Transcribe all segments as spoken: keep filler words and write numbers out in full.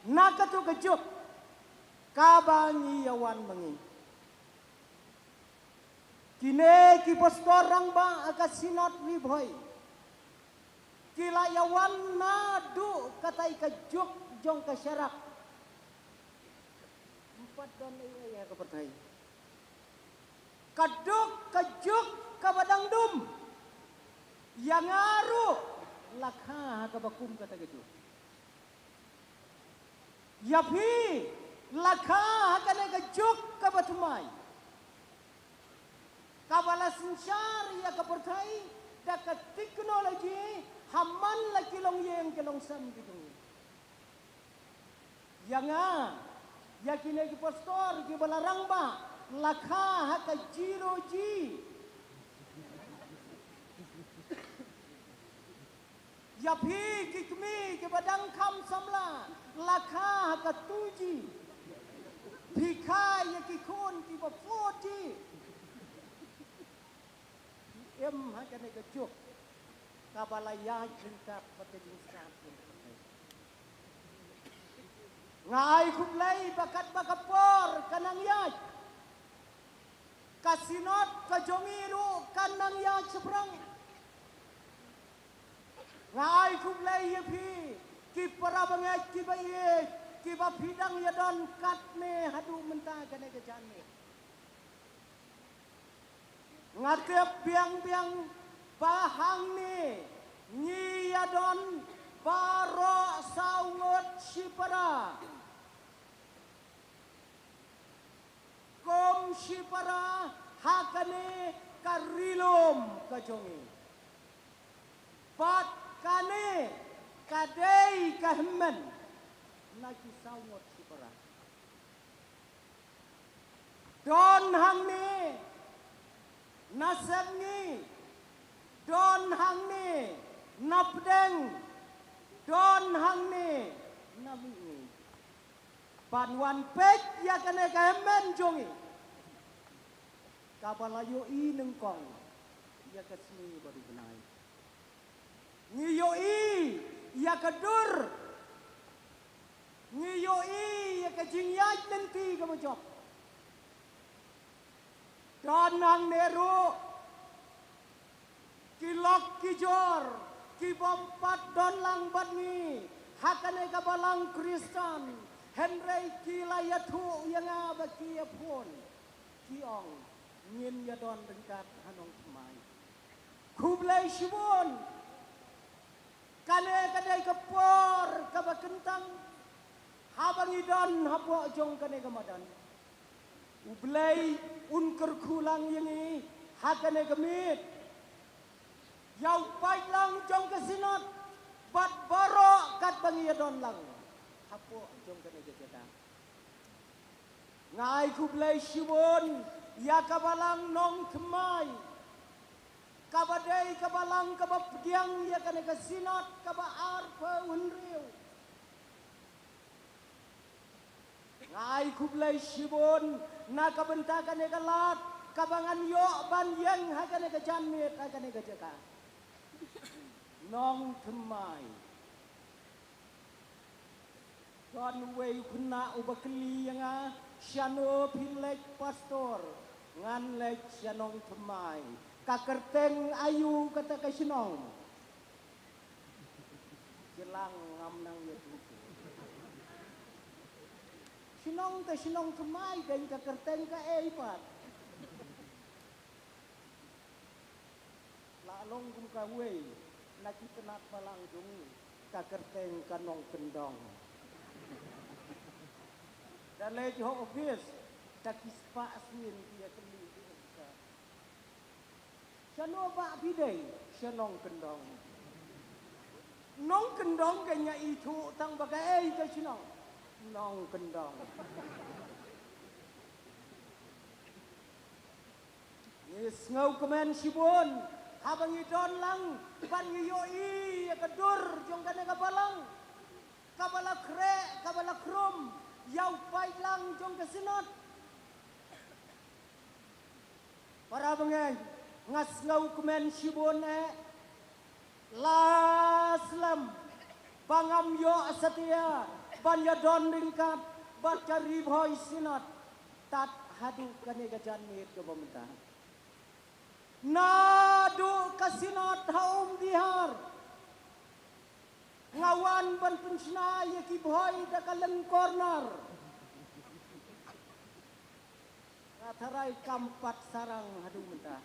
Na katu ka juk kaba ngi ïa wan ma ngi, kine ki pastor rangbah ha ka Synod Ri Bhoi ki la ïa wan naduh katai ka juk jong ka sharak. Ym pat don ei ei ha ka pyrthei. Ka duk ka juk kaba dang dum. Ïa nga ruh la kha ha kaba kum kata ka juk. Ïa phi la kha ha kane ka juk kaba thymmai, kaba la synshar ïa ka pyrthei da ka technology ha man la ki longïing ki longsem ki jong ngi. Ïa nga, ïa kine ki pastor kiba la rangbah, la kha ha ka zero G. Ïa phi ki kmie kiba dang kham samla, la kha ha ka two G. Phi kha ïa ki khun kiba four G. Phi im ha kane ka juk kaba la ïaid ryngkat bad ka jingstad jong ka pyrthei. Nga ai khublei ba katba ka por ka nang ïaid, ka Synod ka jong ngi ruh ka nang ïaid shaphrang. Nga ai khublei ïa phi ki para bangeit kiba ïeit, kiba phi dang ïa don katne haduh mynta kane ka janmiet. Nga tip biang biang ba hangne ngi ïa don baroh saw ngut shipara. Kum shipara ha kane ka ri lum ka jong ngi. Bad kane ka dei ka hynmen na ki saw ngut shipara. Don hangne na Sepngi, don hangne na Pdeng, don hangne na Mihngi. Ban wan peit ïa kane ka hynmen jong ngi kaba la ïohi nyngkong ïa ka sngi bad u bnai. Ngi ïohi ïa ka dur. Ngi ïohi ïa ka jingïaid lynti kaba jop. Don hangne ruh ki lok ki jor kibym pat don lang bad ngi ha kane ka balang Khristan, hynrei ki la ïathuh ïa nga ba ki ïa phone, ki ong ngin ïa don ryngkat ha Nongthymmai. Khublei shibun. Kane ka dei ka por kaba kyntang haba ngi don hapoh jong kane ka madan. U Blei un kyrkhu lang ïa ngi ha kane ka miet. Ïa u paidlang jong ka Synod bad baroh katba ngi ïa don lang hapoh jong kane ka jaka. Nga ai khublei shibun ïa ka balang Nongthymmai, kaba dei ka balang kaba pdiang ïa kane ka Synod kaba arphew hynriew. Nga ai khublei shibun na ka bynta kane ka lad kaba ngan ïoh ban ïeng ha kane ka janmiet ha kane ka jaka. Nongthymmai. Don uwei u khynnah uba kylli ïa nga, shano phi leit pastor? Ngan leit sha Nongthymmai. Ka kyrteng aïu kata ka shnong? Jlang, ngam nang ïathuh. Shnong te shnong thymmai, dei ka kyrteng kaei pat? La long kum kawei na ki tnat balang jong ngi, ka kyrteng ka Nongkyndong. Da leit ha office, da ki spah sien ki ïa kylli ki officer. Shano bah phi dei? Sha Nongkyndong. Nongkyndong ka nga ithuh tang ba kaei ka shnong. Nongkyndong. Ngi sngewkmen shibun haba ngi don lang ban ngi ïohi ïa ka dur jong kane ka balang, kaba la khreh, kaba la khrum ïa u paidlang jong ka Synod. Para bangeit, nga sngewkmen shibun eh. La slem ba ngam ïoh satia ban ïadon ryngkat bad ka Ri Bhoi Synod tad haduh kane ka janmiet kaba mynta. Naduh ka Synod ha Umdihar, nga wan ban pynshna ïa ki Bhoi da ka leng corner. Nga tharai kam pat sarang haduh mynta.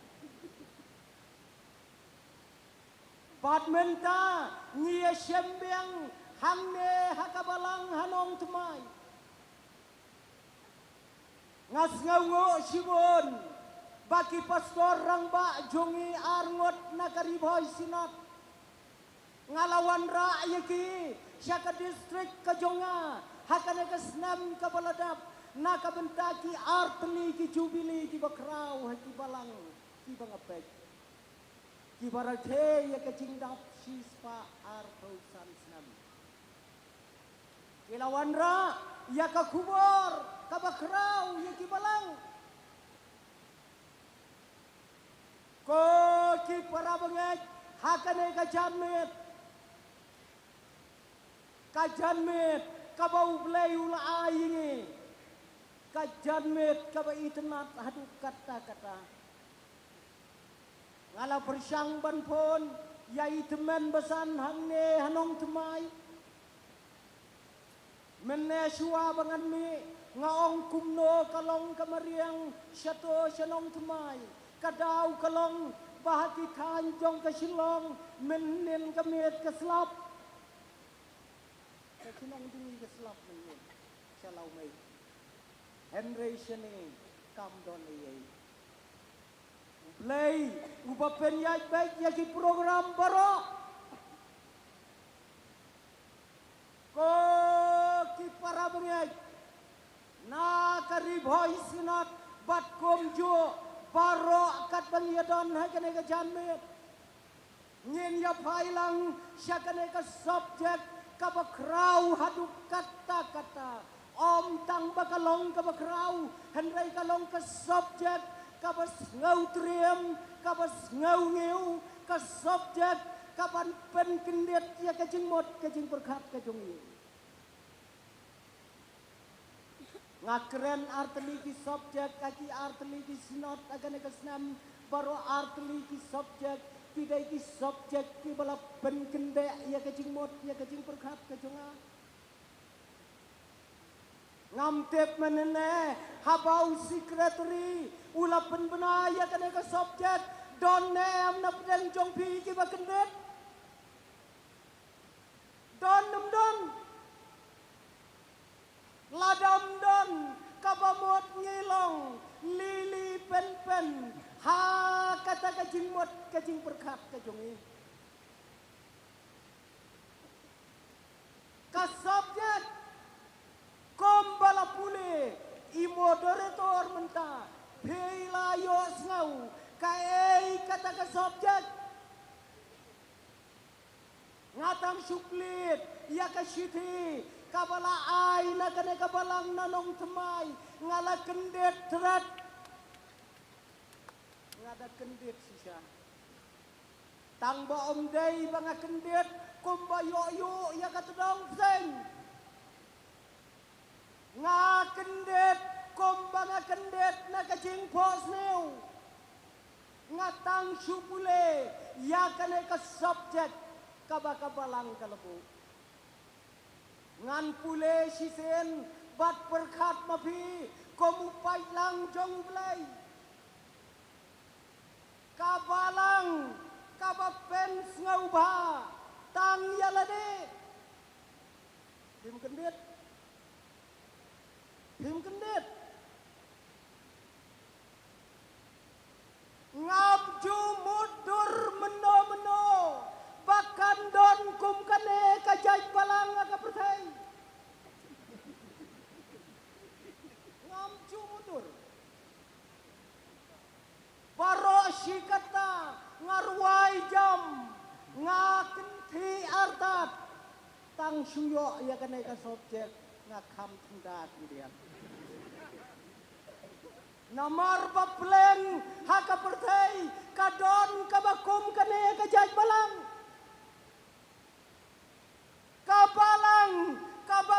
Bad mynta ngi ïa shem biang hangne ha ka Balang ha Nongthymmai. Nga sngewnguh shibun ba ki pastor rangbah jong ngi arngut na ka Ri Bhoi Synod. Nga la wanrah ïa ki sha ka district ka jong nga ha kane ka snem kaba la dep na ka bynta ki artylli ki jubili kiba khraw ha ki Balang kiba nga peit, kiba rakhe ïa ka jingdap shispah arphew san snem. Ki la wanrah ïa ka khubor kaba khraw ïa ki Balang. Ko ki para bangeit, ha kane ka janmiet, ka janmiet kaba U Blei u la ai ïa ngi, ka janmiet kaba itynnad haduh katta katta. Nga la pyrshang ban phone ïa i tymmen basan hangne ha Nongthymmai. Mynne shuwa ba ngan mih nga ong kumno ka long ka mariang shato sha Nongthymmai. Ka daw ka long ba ha ki thaiñ jong ka Shillong mynhynnin ka miet ka slap. Ka ki nongding ka slap mynhynnin sha Lawmei. Hynrei shane kam don ei ei. U Blei uba pynïaid beit ïa ki program baroh. Ko ki para bangeit na ka Ri Bhoi Synod bad kumjuh baroh katba ngi ïadon ha kane ka janmiet, ngin ïa phai lang sha kane ka subject kaba khraw haduh katta katta. Ym tang ba ka long kaba khraw, hynrei ka long ka subject kaba sngewtriem, kaba sngewngiew, ka subject kaban pynkyndit ïa ka jingmut ka jingpyrkhat ka jong ngi. Nga kren artylli ki subject ha ki artylli ki Synod ha kane ka snem, baroh artylli ki subject ki dei ki subject kiba la pynkyndit ïa ka jingmut ïa ka jingpyrkhat ka jong nga. Ngam tip mynhynne haba u secretary u la pynbna ïa kane ka subject, don ne em na pdeng jong phi kiba kyndit? Don ne ym don? Lada ym don, kaba mut ngi long lili pynpyn ha kata ka jingmut ka jingpyrkhat ka jong ngi. Ka subject kumba la pule i moderator mynta, phi la ïohsngew kaei kata ka subject? Nga tang shu plie ïa ka shithi kaba la ai na kane ka Balang na Nongthymmai, nga la kyndit tret. Nga da kyndit shisha. Tang ba ym dei ba nga kyndit kumba ïoh ïoh ïa ka tdong pyrthei. Nga kyndit kumba nga kyndit na ka jingphohsniew. Nga tang shu pule ïa kane ka subject kaba ka Balang ka la buh. Ngan pule shisien bad pyrkhat ma phi kum u paidlang jong U Blei. Ka Balang kaba pynsngewbha tang ïa lade. Phim kyndit? Phim kyndit? Ngam ju mutdur mynno mynno ba kan don kum kane ka jait Balang ha ka pyrthei. Ngam ju mutdur. Baroh shi katta nga rwai jam, nga kynthih artat. Tang shu ïoh ïa kane ka subject nga kham tynda khyndiat. Namar ba pleng ha ka pyrthei ka don kaba kum kane ka jait Balang. Ka Balang kaba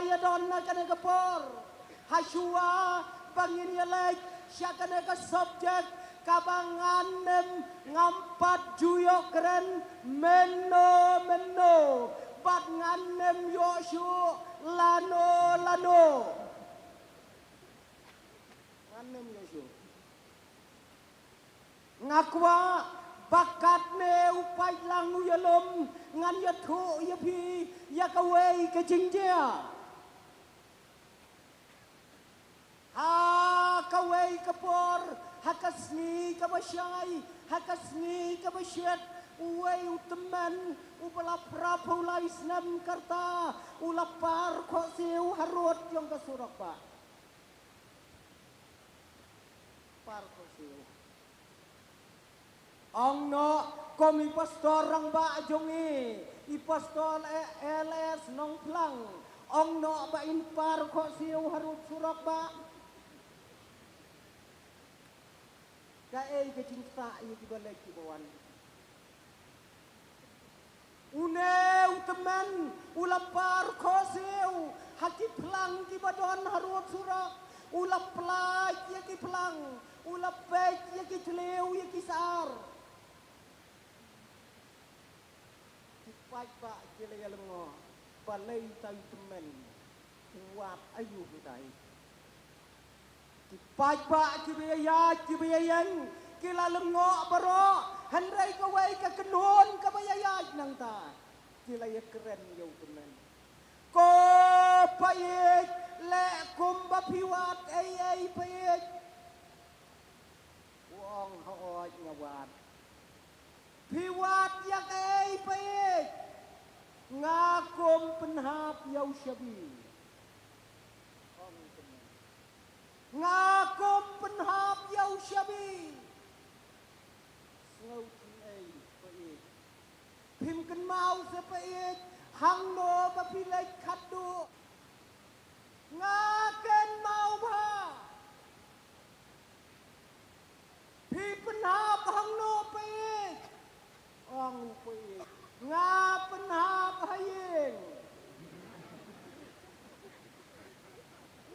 ïa don na kane ka por. Hashwa ba ngin ïa leit sha kane ka subject kaba ngan nym ngam pat ju ïoh kren mynno mynno bad ngan nym ïoh shuh lano lano. Ngan nym ïoh shuh. Nga kwah ba katne u paidlang u ïalum ngan ïathuh ïa phi ïa kawei ka jingjia. Ha kawei ka por, ha ka sngi kaba shai, ha ka sngi kaba shit, uwei u tymmen uba la phra phew lai snem ka rta u la par khohsiew harud jong ka surok bah. Par khohsiew. Ong noh kum i pastor rangbah jong ngi, i pastor L S Nongphlang. Ong noh ba in par khohsiew harud surok bah. Kaei ka jingktah ïa kiba leit kiba wan. Une u tymmen u la par khohsiew ha ki phlang kiba don harud surok, u la pynlait ïa ki phlang, u la peit ïa ki thliew ïa ki sar. Ki paidbah ki la ïa lyngngoh balei utai u tymmen u wad aïu utai. Ki paidbah kiba ïaid kiba ïeng ki la lyngngoh baroh, hynrei kawei ka kynhun kaba ïaid nangta ki la ïakren ïa u tymmen. Ko paid, leh kumba phi wad ei ei paid. U ong hooid nga wad. Phi wad ïa kaei paid? Nga kum pynhap ïa u shabi. Ong u tymmen. Nga kum pynhap ïa u shabi. Sngew jingei paid. Phim kynmaw se paid hangno ba phi leit khatduh. Nga kynmaw bha. Phi pynhap hangno paid? Ong u paid. Nga pynhap ha ïing.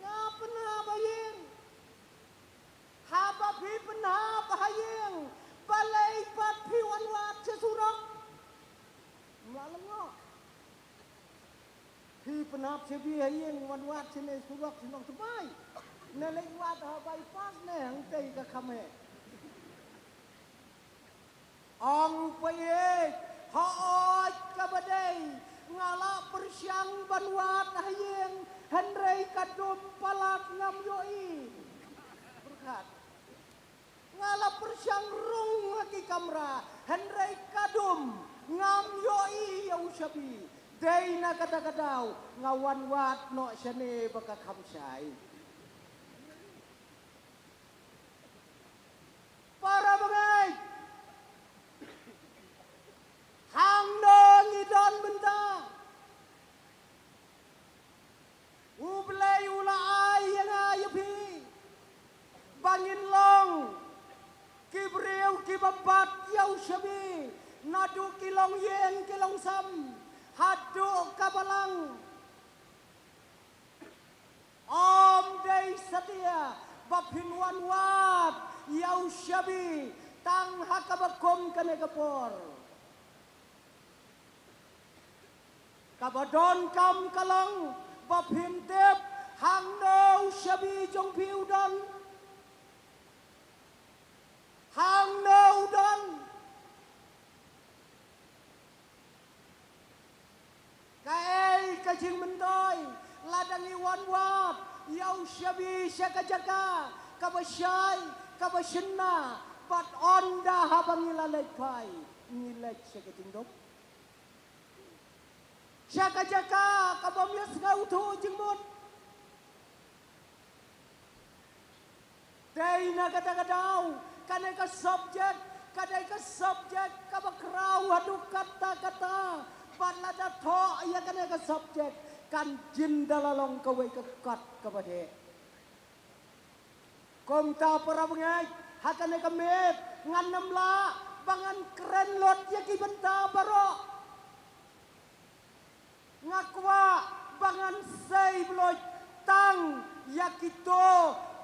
Nga pynhap ha ïing. Haba phi pynhap ha ïing, balei pat phi wan wad sha surok? Ym lah lyngngoh. Phi pynhap shabi ha ïing, wan wad shane surok sha Nongthymmai. Ne leit wad ha bypass ne hangtei ka kham heh. Ong u paid, hooid kaba dei, nga la pyrshang ban wad ha ïing, hynrei ka dum palat ngam ïohi. Pyrkhat. Nga la pyrshang rung ha ki kamra, hynrei ka dum ngam ïohi ïa u shabi. Dei na kata ka daw nga wan wad noh shane ba ka kham shai. Para bangeit, hangno ngi don mynta? U Blei u la ai ïa nga ïa phi ba ngin long ki briew kiba bat ïa u shabi, naduh ki longïing ki longsam haduh ka balang. Ym dei satia ba phin wan wad ïa u shabi tang ha kaba kum kane ka por. Kaba donkam ka long ba phin tip hangno u shabi jong phi u don. Hangno u don. Kaei ka jingmyntoi lada ngi wan wad ïa u shabi sha ka jaka kaba shai, kaba shynna, bad ynda haba ngi la leit phai ngi leit sha ka jingdum, sha ka jaka kaba ym ïasngewthuh jingmut. Dei na kata ka daw kane ka subject ka dei ka subject kaba khraw haduh katta katta. Bad lada thoh ïa kane ka subject kan jin da la long kawei ka kot kaba dei. Kumta para bangeit, ha kane ka miet ngan ym lah ba ngan kren lut ïa ki bynta baroh. Nga kwah ba ngan sei kito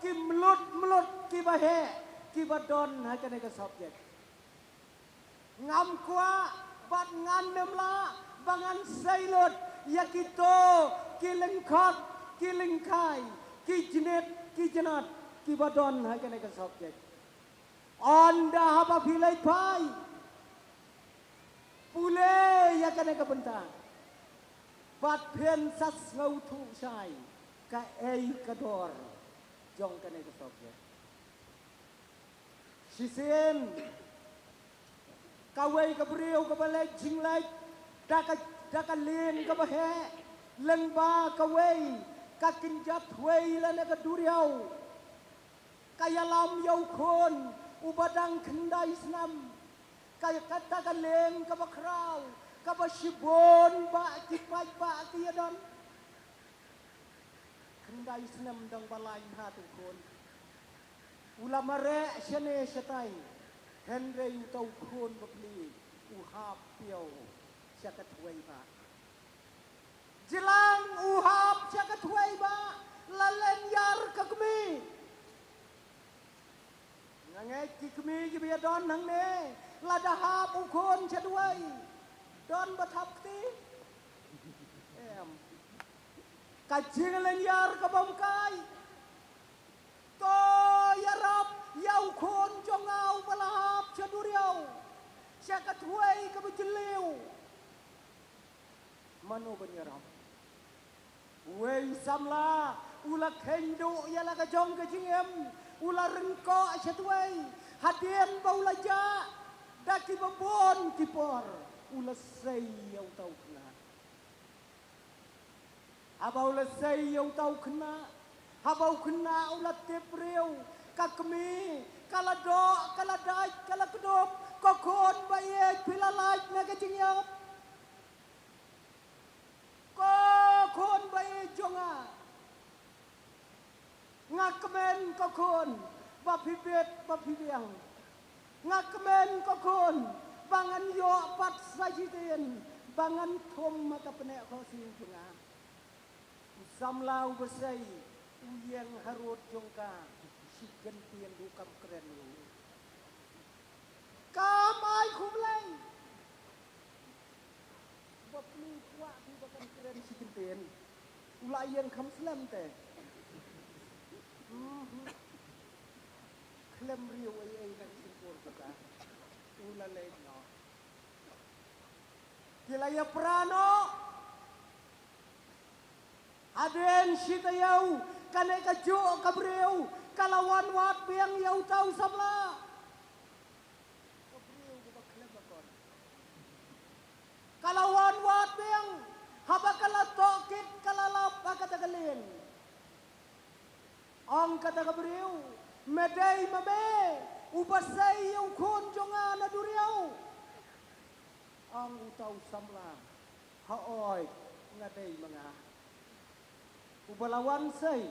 ki mlut mlut kiba heh kiba don ha kane ka subject. Ngam kwah bad ngan ym lah ba ngan sei lut ïa kito ki lyngkot ki lyngkai, ki jnit ki jnat kiba don ha kane ka subject. Ynda haba phi leit phai pule ïa kane ka bynta, bad phin sa sngewthuh shai kaei ka dor jong kane ka subject. Shisien kawei ka briew kaba leit jingleit da ka, da ka lieng kaba heh lyngba kawei ka kynja thwei lane ka duriaw. Ka ïalam ïa u khun uba dang khyndai snem. Ka, kata ka lieng kaba khraw, kaba shibun bah ki paidbah ki ïadon. Khyndai snem dang ba lai hat u khun. U la mareh shane shatai. Hynrei uta u khun bapli u hap piew sha ka thwei bah. Jlang u hap sha ka thwei bah, la lynñiar ka kmie. Nga ngeit ki kmie kiba ïadon hangne, lada hap u khun sha thwei, don ba thap kti? Em. Ka jinglynñiar ka bym kai. To ïarap ïa u khun jong nga uba la hap sha duriaw, sha ka thwei kaba jylliew. Mano ban ïarap? Uwei u samla u la kheiñ duh ïa la ka jong ka jingim, u la ryngkoh sha thwei. Hadien ba u la jah da kiba bun ki por, u la sei ïa uta u khynnah. Haba u la sei ïa uta u khynnah, haba u khynnah u la tip briew, ka kmie ka la doh, ka la dait, ka la kdup. Ko khun ba ïeit, phi la lait na ka jingïap? Ko khun ba ïeit jong nga, nga kmen ko khun ba phi bit ba phi biang. Nga kmen ko khun ba ngan ïoh pat sa shiteng ba ngan thung ma ka pneh khohsiew jong nga. U samla uba sei u ïeng harud jong ka shi kyntien ruh kam kren ruh. Kam ai khublei. Bapli kwah phi ba kan kren shi kyntien. U la ïeng kham slem te. Mhm. Khlem riew ei ei na ka shyntur kata. U la leit noh. Ki la ïapra noh. Hadien shi taïew kane kajuh ka briew ka la wan wad biang ïa uta u samla. Ka briew kaba khlem akor. Ka la wan wad biang, haba ka la tohkit ka la lap ha kata ka lieng. Ong kata ka briew, me dei ma me uba sei ïa u khun jong nga na duriaw? Ong uta u samla, haoid, nga dei ma nga. Uba la wan sei,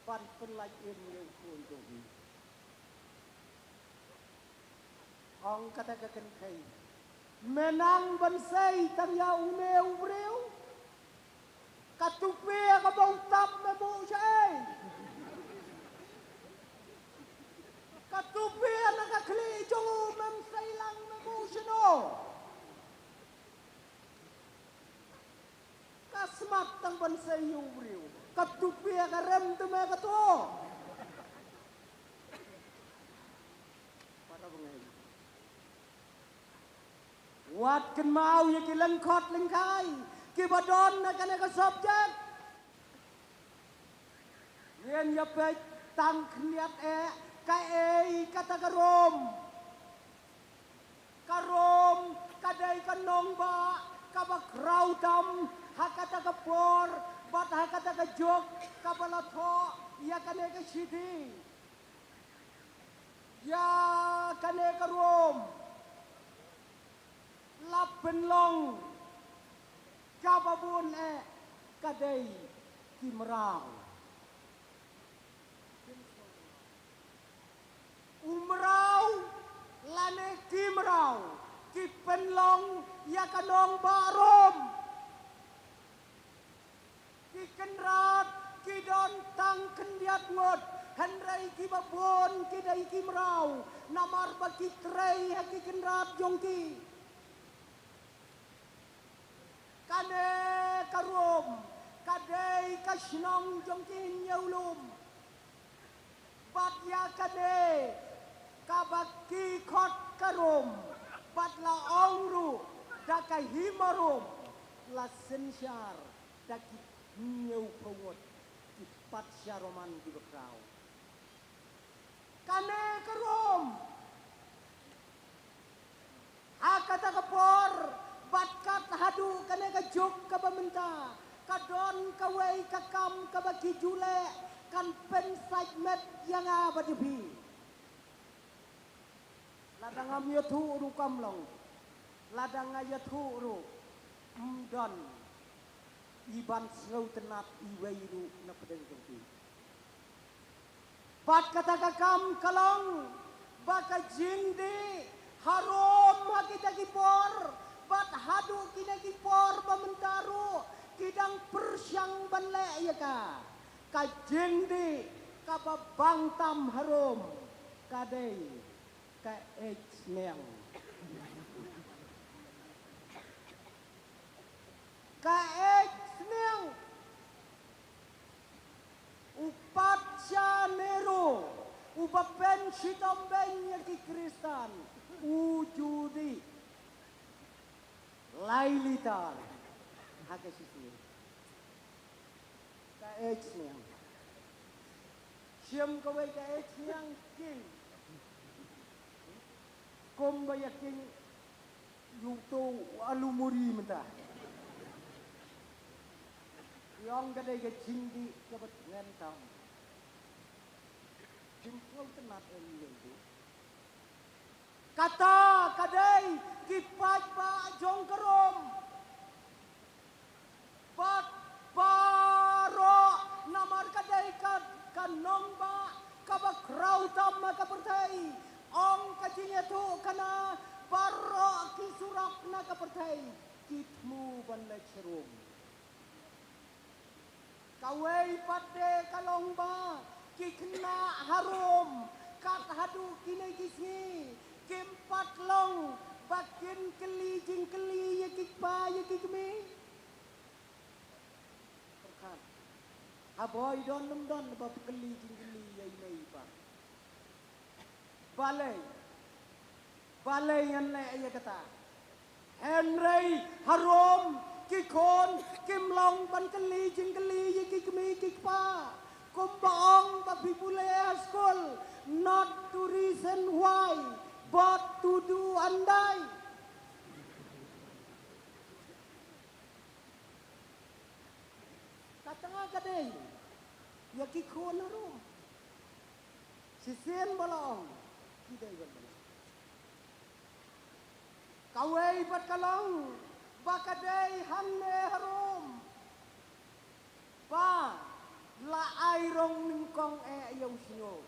ban pynlait im ïa u khun jong phi. Ong kata ka kynthei, me nang ban sei tang ïa une u briew? Ka tupia kaba u tap me buh shaei? Ka tupia na ka khlieh jong u mem sei lang me buh shano? Ka smat tang ban sei ïa u briew. Ka tupia ka rem te me ka to. Para bangeit. Wat kynmaw ïa ki lyngkhot lyngkhai kiba don na kane ka subject. Ngin ïa peit tang khyndiat eh, kaei kata ka Rom. Ka Rom ka dei ka nongbah kaba khraw tam ha kata ka por bad ha kata ka juk kaba la thoh ïa kane ka shithi. Ïa kane ka Rom la pynlong kaba bun eh ka dei ki mraw. U mraw lane ki mraw ki pynlong ïa ka nongbah Rom. Ki kynrad Ki don tang khyndiat ngut, hynrei kiba bun ki dei ki mraw, namar ba ki trei ha ki kynrad jong ki. Kane ka Rom ka dei ka shnong jong ki hynñiew lum. Bad ïa kane kaba ki khot ka Rom, bad la ong ruh da ka hima Rom, la synshar da ki hynñiewphew ngut ki patsha Roman kiba khraw. Kane ka Rom, ha kata ka por bad kat haduh kane ka juk kaba mynta, ka don kawei ka kam kaba ki ju leh kan pynsait met ïa nga bad ïa phi. Lada ngam ïathuh ruh kam long, lada nga ïathuh ruh, ym don i ban sngewtynnat iwei ruh na pdeng jong ki. Bad kata ka kam ka long ba ka jingdih harum ha kita ki por, bad haduh kine ki por ba mynta ruh ki dang pyrshang ban leh ïa ka. Ka jingdih kaba bang tam harum ka dei ka eit sniang. Ka eit sniang. U patsha Nero, uba pynshitom beiñ ïa ki Khristan, u ju dih lai litar ha ka shisien. Ka eit sniang. Shim kawei ka eit sniang king. Kumba ïa king ïa uto u alu muri mynta. Ïong ka dei ka jingdih kaba tngen tam. Jingpyntynnat ïa u. Kata ka dei ki paidbah jong ka Rom. Bad baroh namar ka dei ka, ka nongbah kaba khraw tam ha ka pyrthei. Ong ka jingïathuhkhana, baroh ki surok na ka pyrthei ki thmu ban leit sharum. Kawei pat de ka long ba ki khynnah harum kat haduh kine ki sngi kim pat long ba kin kylli jingkylli ïa ki kpa ïa ki kmie. Pyrkhat. Haba i don ym don ba kylli jingkylli ïa i mei i pa. Balei? Balei ngan leh ïa kata? Hynrei harum ki khun kim long ban kylli jingkylli ïa ki kmie ki kpa. Kumba ong ba phi pule ha skul, not to reason why, but to do and die. Ka tnga ka dei ïa ki khun harum. Shisien ba la ong ki dei ban bang. Kawei pat ka long ba ka dei hangne harum ba la ai rong nyngkong eh ïa u sngew.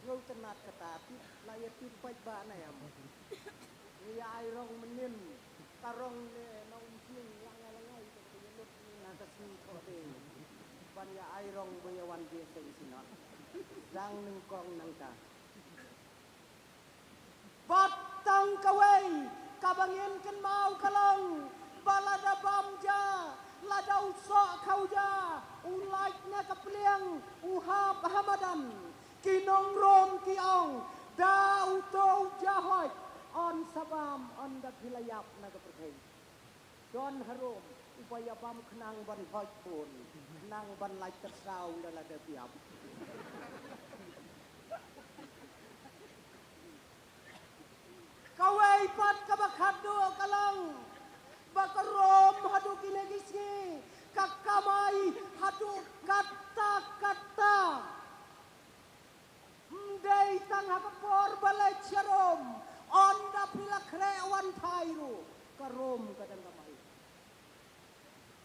Sngewtynnat kata tip la ïa tip paidbah na ïam. Ngi ïa ai rong mynnin ka rong ne na um sning la ngai la ngai ka ïa lut mynnin ha ka sngi ko de. Ban ïa ai rong ba ïa wan biang seng sinot. Dang nyngkong nangta. Bad tang kawei kaba ngin kynmaw ka long ba lada bam ja, lada u soh khaw ja, u lait na ka pliang, u hap ha madan. Ki nong Rom ki ong, da uto u ja hoit, yn sa bam, ynda phi la ïap na ka pyrthei. Don harum uba ïa bam khnang ban hoit bun, khnang ban lait tyrsaw ynda la dep ïap. Kawei pat kaba khatduh ka long ba ka Rom haduh kine ki sngi ka kamai haduh katta katta. Ym dei tang ha ka por ba leit sharum, ynda phi la khreh wan phai ruh ka Rom ka dang kamai.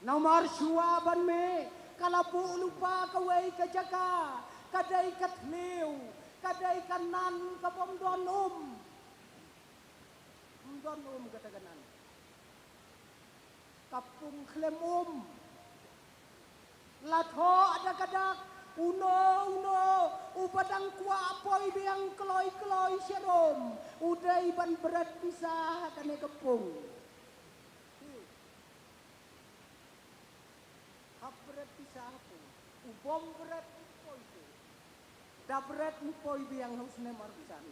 Namar shuwa ban mih ka la buh lypa kawei ka jaka, ka dei ka thliew, ka dei ka nan ka bym don um. Ym don um kata ka nan. Ka pung khlem um. La thoh da ka dak, uno uno uba dang kwah poi biang kloi kloi sharum, u dei ban bret pisa ha kane ka pung. Hap bret pisa ha pung. U bym bret u poi te. Da bret u poi biang ha u snem arphew san.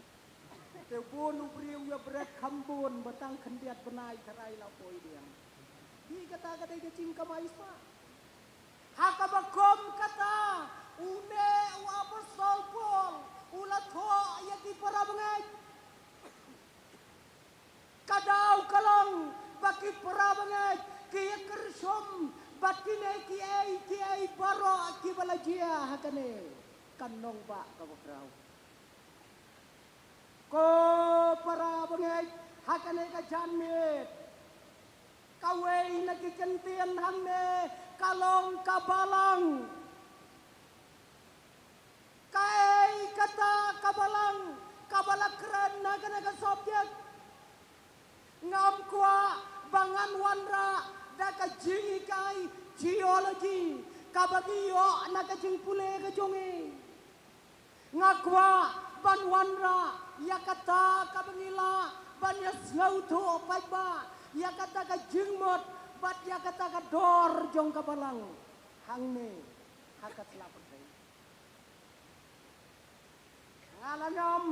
Te bun u briew ïa bret kham bun, ba tang khyndiat bnai tharai la poi biang. Hi kata ka dei ka jingkamai spah. Ha kaba kum kata, une u apostol Paul u la thoh ïa ki para bangeit. Ka daw ka long ba ki para bangeit ki ïa kyrsum bad kine kiei kiei baroh kiba la jia ha kane ka nongbah kaba khraw. Ko para bangeit, ha kane ka janmiet, kawei na ki kyntien hangne ka long ka balang. Kaei kata ka balang kaba la kren ha kane ka subject? Ngam kwah ba ngan wanrah da ka jinghikai theology kaba ngi ïoh na ka jingpule ka jong ngi. Nga kwah ban wanrah ïa kata kaba ngi lah ban ïa sngewthuh paidbah ïa kata ka jingmut bad ïa kata ka dor jong ka balang hangne ha ka sla pyrthei. Nga la ngam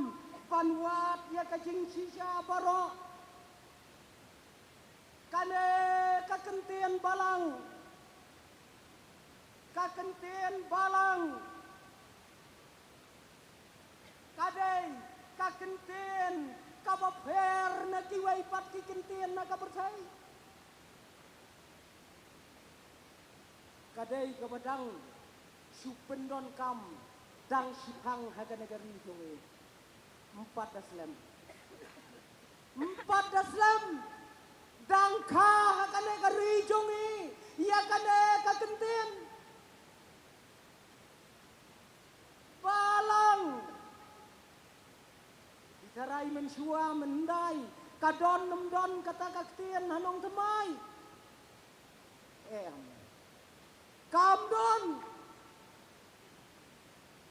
ban wad ïa ka jingshisha baroh. Kane ka kyntien balang, ka kyntien balang ka dei ka kyntien kaba pher na kiwei pat ki kyntien na ka pyrthei. Ka dei kaba dang shu pyndonkam, dang shiphang ha kane ka ri jong ngi. Em pat da slem. Em pat da slem. Dang kha ha kane ka ri jong ngi ïa kane ka kyntien balang. Tharai mynshuwa myndai ka don ym don kata ka ktien ha nongthymmai? Em. Kam don.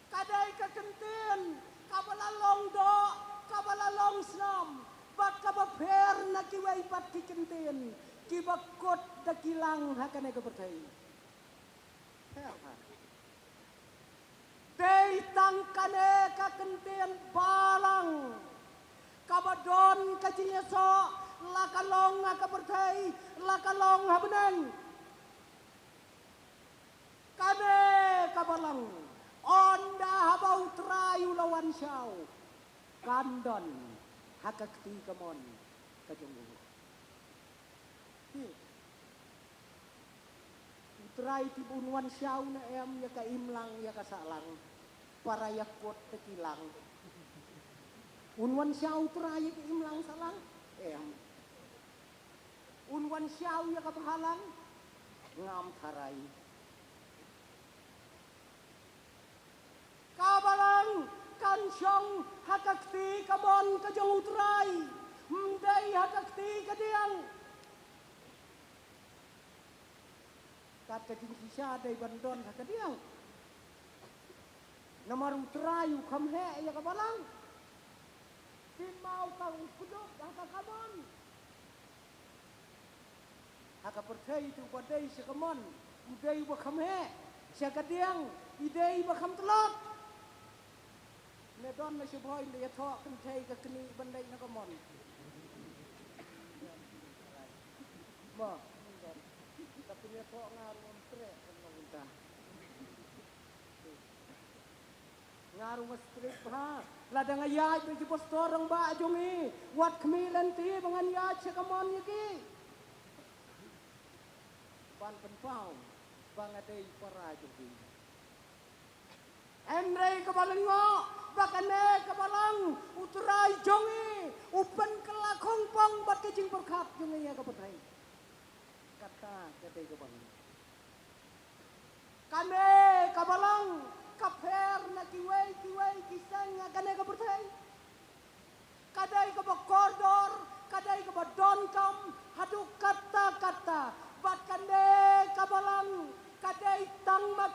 Ka dei ka kyntien kaba la long doh, kaba la long snam, bad kaba pher na kiwei pat ki kyntien kiba kut da ki lang ha kane ka pyrthei. Pher ha. Dei tang kane ka kyntien balang kaba don ka jingïasoh, la ka long ha ka pyrthei, la ka long ha bneng. Kane ka balang, ynda haba U Trai u la wan shaw, kan don ha ka kti kamon ka jong u. Hi. U Trai tip un wan shaw ne em ïa ka imlang ïa ka sahlang. Para ïa kot te ki lang. Un wan shaw U Trai ïa ka imlang sahlang? Em. Un wan shaw ïa ka bhalang? Ngam tharai. Ka balang kan shong ha ka kti kamon ka jong U Trai, ym dei ha ka kti kadiang. Kat ka jingshisha dei ban don ha kadiang. Namar U Trai u kham heh ïa ka balang. Pynmaw tang u kdup ha ka kamon. Ha ka pyrthei te uba dei sha kamon u dei uba kham heh, sha kadiang i dei uba kham tlot. Ne don na Sibhoi ne ïathoh kynthei ka knieh ban leit na kamon. Mo, don. Ka pynïathoh nga ruh ngam treh kan long mynta. Nga ruh nga strip ha. Lada nga ïaid bad ki pastor rangbah jong ngi, wat khmih lynti ba ngan ïaid sha kamon ïa ki. Ban pynpaw ba nga dei para jong ki. Hynrei kaba lyngngoh ba kane ka balang U Trai jong ngi u pynkylla khongpong bad ka jingpyrkhat jong ngi ïa ka pyrthei. Kata ka dei ka balang. Kane ka balang ka pher na kiwei kiwei ki seng ha kane ka pyrthei. Ka dei kaba kordor, ka dei kaba donkam haduh katta katta. Bad kane ka balang ka dei tang ma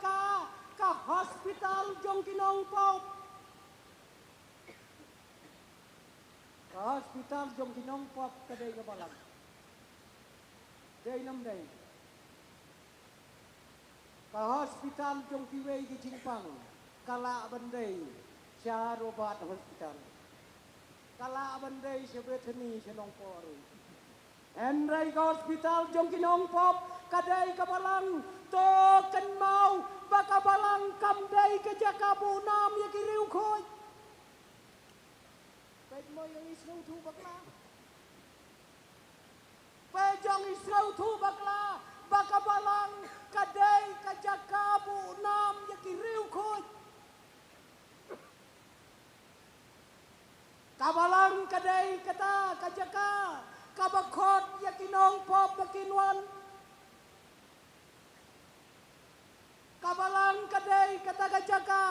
Hospital jong ki nongpop ka dei ka balang. Dei nam dei. Ka hospital jong kiwei ki jingpang ka lah ban dei sha Robert Hospital. Ka lah ban dei sha Bethany sha Nongpoh ruh. Hynrei ka hospital jong ki nongpop ka dei ka balang. To kynmaw ba ka balang kam dei ka jaka buh nam ïa ki riewkhuid. Peit mo ïa ngi sngewthuh bakla. Peit jong ngi sngewthuh bakla ba ka balang ka dei ka jaka buh nam ïa ki riewkhuid. Ka balang ka dei kata ka jaka kaba khot ïa ki nongpop ba kin wan. Ka balang ka dei kata ka jaka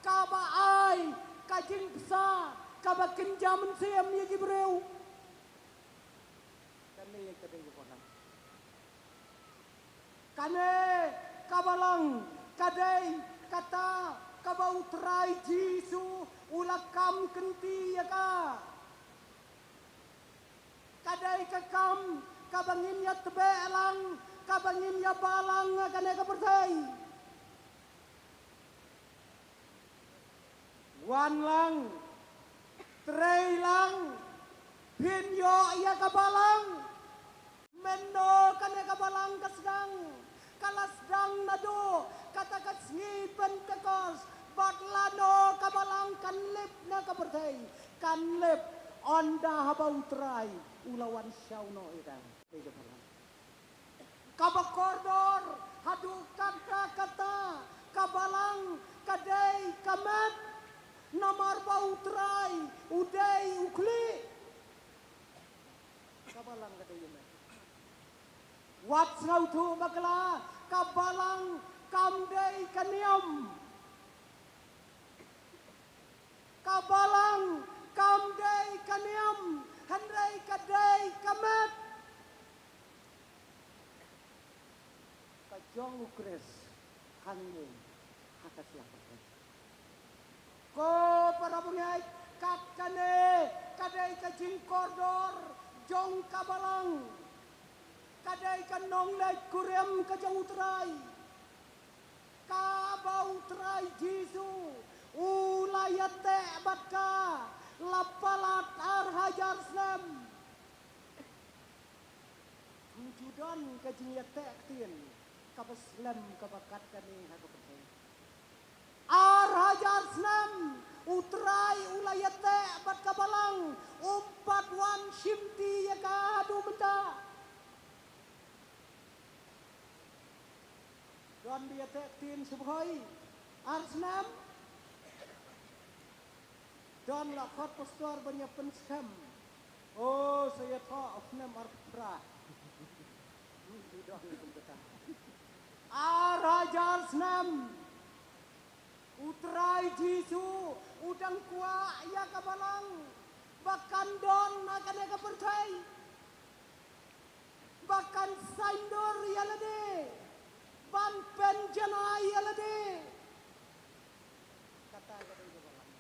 kaba ai ka jingbsa kaba kynja mynsiem ïa ki briew. Kane ka dei ka balang. Kane ka balang ka dei kata kaba U Trai Jisu u la kam kynti ïa ka. Ka dei ka kam kaba ngin ïa tbeh lang, kaba ngin ïa balang ha kane ka pyrthei. Wan lang, trei lang, phin ïoh ïa ka balang. Mynno kane ka balang ka sdang? Ka la sdang naduh kata ka sngi Pentekost, bad lano ka balang kan lip na ka pyrthei, kan lip ynda haba U Trai u la wan shaw noh ïa ka. Kaba kordor haduh katta katta, ka balang ka dei ka met, namar ba U Trai u dei u khlieh. Ka balang ka dei ka met. Wat sngewthuh bakla, ka balang kam dei ka niam. Ka balang kam dei ka niam, hynrei ka dei ka met. Ka jong U Khrist hangne ha ka sla pyrthei. Ko para bangeit, kat kane ka dei ka jingkordor jong ka balang. Ka dei ka nongleit kurim ka jong U Trai. Kaba U Trai Jisu u la ïateh bad ka la palat ar hajar snem. Ym ju don ka jingïateh ktien kaba slem kaba kat kane ha ka pyrthei. Ar hajar snem U Trai u la ïateh bad ka balang, um pat wan shimti ïa ka haduh mynta. Don ba ïateh ktien sha Bhoi ar snem. Don la khot pastor ban ïa pynskhem. O, sa ïathoh snem arphew phra. Ym ju don kumta. Ar hajar snem. U Trai Jisu u dang kwah ïa ka balang ba kan don ha kane ka pyrthei. Ba kan saiñdur ïa lade, ban pynjanai ïa lade. Kata ka dei ka balang.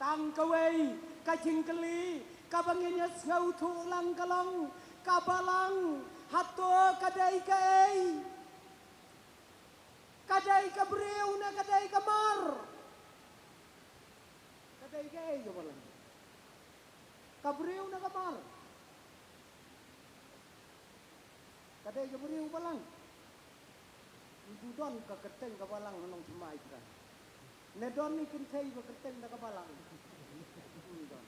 Tang kawei ka jingkylli kaba ngin ïa sngewthuh lang ka long, ka balang hato ka dei kaei? Ka dei ka briew ne ka dei ka mar? Ka dei kaei ka balang? Ka briew ne ka mar? Ka dei ka briew balang. Ym ju don ka kyrteng ka balang ha nongthymmai Trai. Ne don i kynthei ba kyrteng da ka balang? Ym don.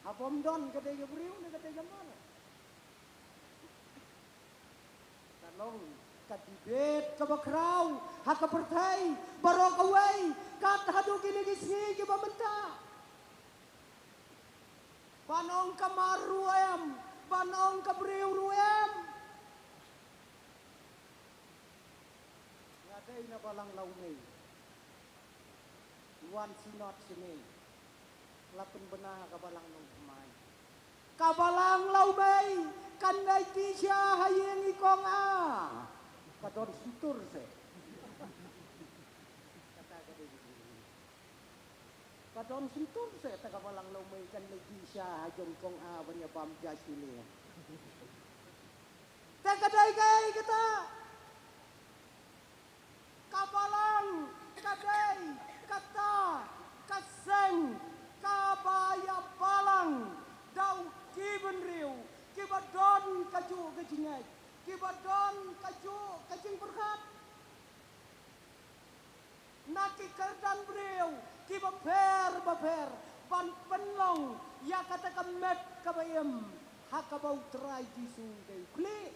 Haba ym don, ka dei ka briew ne ka dei ka mar? Ka long ka debate kaba khraw ha ka pyrthei baroh kawei, kat haduh kine ki sngi kiba mynta. Ban ong ka mar ruh em, ban ong ka briew ruh em. Nga dei na balang Lawmei. Wan synod sini. La pynbna ka balang Nongthymmai. Ka balang Lawmei kan dei ti sha ha ïing i kong a. Ka don sutur se. Kata ka dei. Ka don shyntur seh ta ka balang lawmei kan leit sha ha jong kong a ban ïa bam ja shule. Te ka dei kaei kata? Ka balang ka dei kata ka seng kaba ïa balang da u ki bynriew kiba don kajuh ka jingngeit, kiba don kajuh ka jingpyrkhat. Na ki kyrdan briew kiba pher ba pher ban pynlong ïa kata ka met kaba im ha kaba U Trai Jisu u dei u khlieh.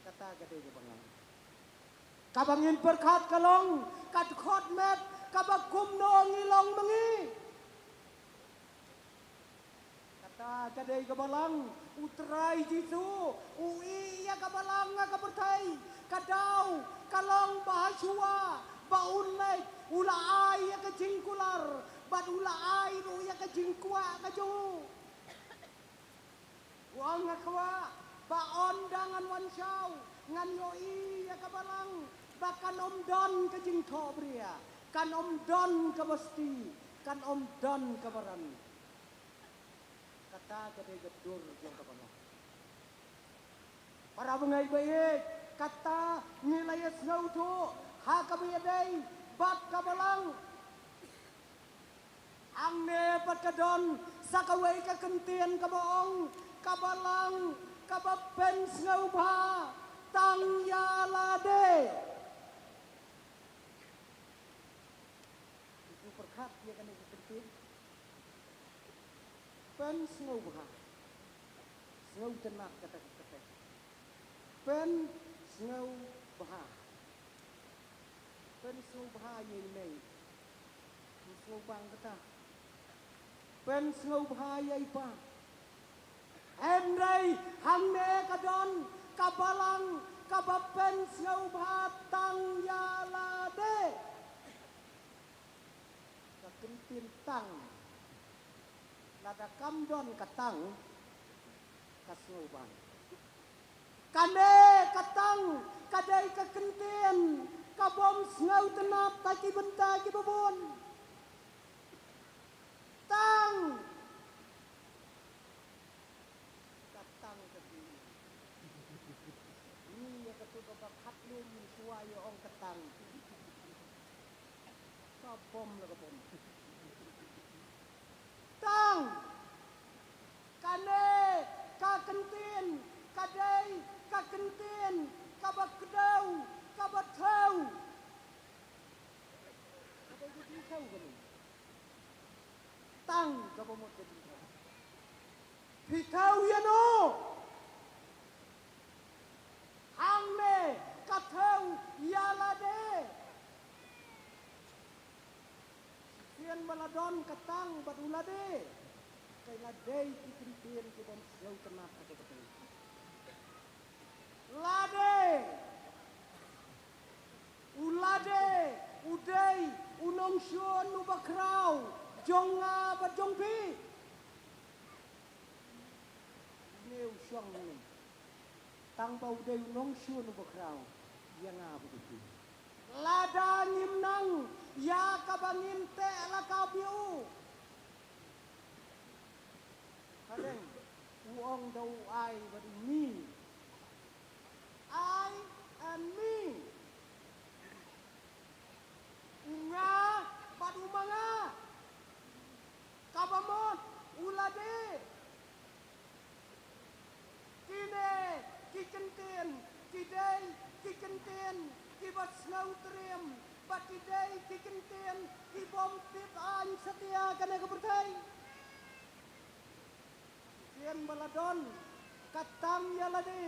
Kata ka dei kaba ngan. Kaba ngin pyrkhat ka long ka dkhot met kaba kumno ngi long ma ngi. Kata ka dei ka balang. U Trai Jisu u ïeh ïa ka balang ha ka pyrthei. Ka daw ka long ba ha shuwa ba un leit u la ai ïa ka jingkular bad u la ai ruh ïa ka jingkwah ka jong u. U ong ha khwah ba ynda ngan wan shaw ngan ïohi ïa ka balang ba kan ym don ka jingthohbria, kan ym don kaba sti, kan ym don kaba ran. Kata ka dei ka dur jong ka balang. Para bangeit ba ïeit, kata ngi la ïa sngewthuh ha kaba ïadei bad ka balang. Hangne pat ka don sa kawei ka kyntien kaba ong ka balang kaba pynsngewbha tang ïa lade. Phi pyrkhat ïa kane ka kyntien? Pynsngewbha. Sngewtynnat kata ka kyrteng. Pynsngewbha. Pynsngewbha ïa i mei. Pynsngewbha kata. Pynsngewbha ïa i pa. Hynrei hangne ka don ka balang kaba pynsngewbha tang ïa lade. Ka kyntien tang. Lada kam don ka tang, ka sngewbha. Kane ka tang ka dei ka kyntien ka bym sngewtynnat ha ki bynta kiba bun. Tang. Ka tang ka dei. Ni ïa katu kaba khatlem shuwa ïa ong ka tang. Ka bom la ka bom. Tang. Kane ka kyntien ka dei ka kyntien kaba kdew kaba thew. Ka dei ka jingthew kane. Tang kaba mut ka jingthew. Phi thew ïa no? Hangne ka thew ïa lade. Shisien ba la don ka tang bad u lade. Ka la dei ki kyntien ki bym sngewtynnat ha kata ka dei. Lade. U lade u dei u nongshun uba khraw jong nga bad jong phi. Ne u shong ne. Tang ba u dei u nongshun uba khraw ïa nga bad ïa phi. Lada ngim nang ïa kaba ngin teh lakab ïa u. Hadeng u ong da u I bad u me. I and me. U nga bad u ma nga. Kaba mut u lade. Kine ki kyntien ki dei ki kyntien kiba sngewtriem bad ki dei ki kyntien ki bym tip aiñ satia kane ka pyrthei. Shisien ba la don ka tang ïa lade,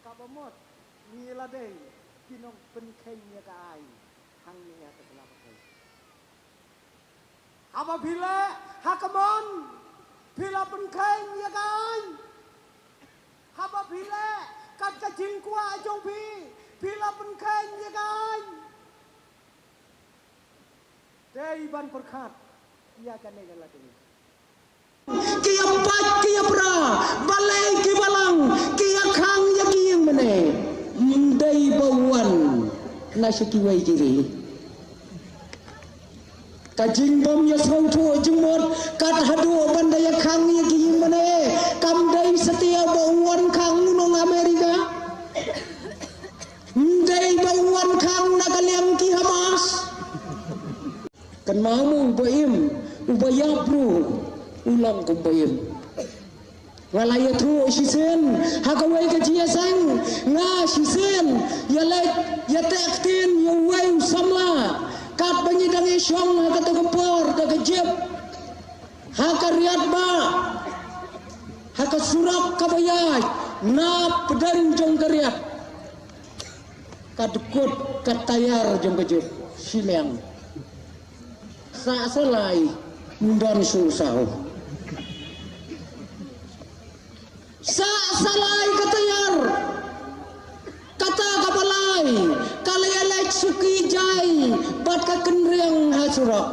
kaba mut ngi la dei ki nongpynkheiñ ïa ka aiñ hangne ha ka sla pyrthei. Haba phi leh ha ka mon phi la pynkheiñ ïa ka aiñ. Haba phi leh kat ka jingkwah jong phi phi la pynkheiñ ïa ka aiñ. Dei ban pyrkhat ïa kane ka lade. Ki ïa pait ki ïa pra, balei ki balang ki ïa khang ïa ki ïing mane. Ym dei ba wan na sha kiwei ki ri. Ka jingbym ïasngewthuh jingmut kat haduh ban da ïakhang ïa ki ïing mane. Kam dei satia ba u wan khang u nong Amerika. Ym dei ba u wan khang na ka liang ki Hamas. Kynmaw mo, uba im, uba ïap ruh u long kum ba im. Nga la ïathuh shisien ha kawei ka jingïaseng, nga shisien ïaleit ïateh ktien ïa uwei u samla katba ngi dang ïashong ha kata ka por da ka jip ha ka riat ba ha ka surok kaba ïaid na pdeng jong ka riat. Ka dkut ka tayar jong ka jip shiliang. Sa salai, ym don shuh saw. Sa salai ka tayar. Kata kaba lai, ka la ïaleit suki jai bad ka kynriang ha surok.